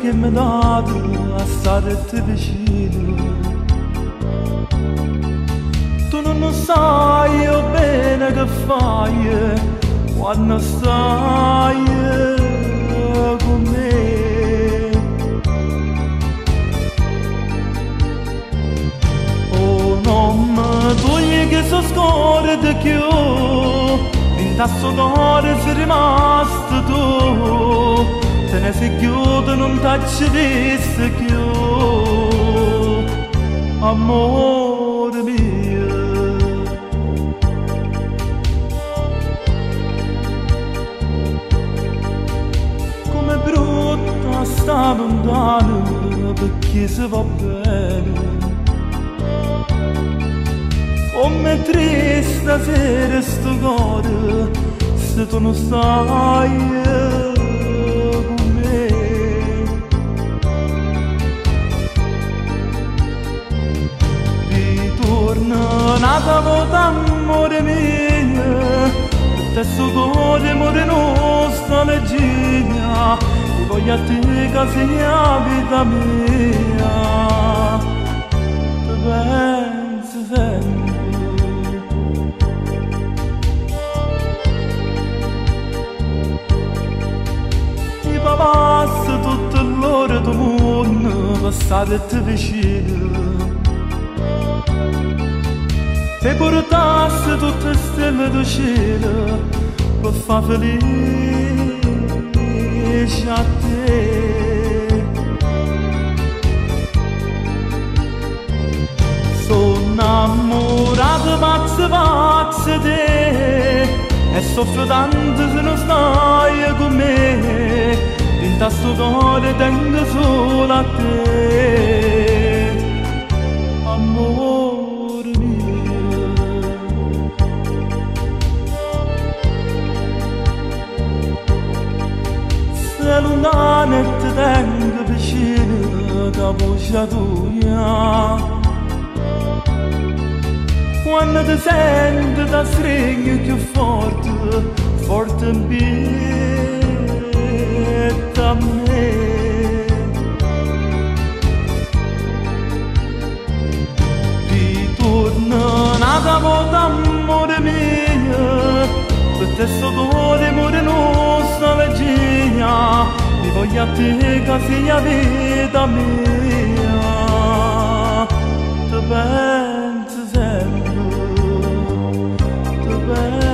Che mi dato a stare vicino. Tu non sai o bene che fai quando stai con me. Oh, non mi togli che sono scordo più, in tasso cuore sei rimasto tu. Te ne sei chiuso, non t'acci visto più, amore mio. Come brutta sta lontano, perché se va bene. Come triste sera sto cuore, se tu non stai con me. Ritorna un'altra volta, amore mio, per te sto cuore muore nostalgia, e voglio a te che sei la vita mia. Ti penso sempre. Passa tutte l'ore del mondo per stare vicino. Te portasse tutte le stelle del cielo per far felice a te. Sono innamorato pazzo pazzo te, e soffro tanto se non stai con me. In sto cuore tengo solo a te, amore mio. Se lontano e ti tengo vicino, che voce tua. Quando ti sento ti stringo più forte, forte in piedi a me. Ritorna un'altra volta, amore mio, per te sto cuore muore nostalgia, mi voglio a te che sei la vita mia. Ti penso sempre, ti penso.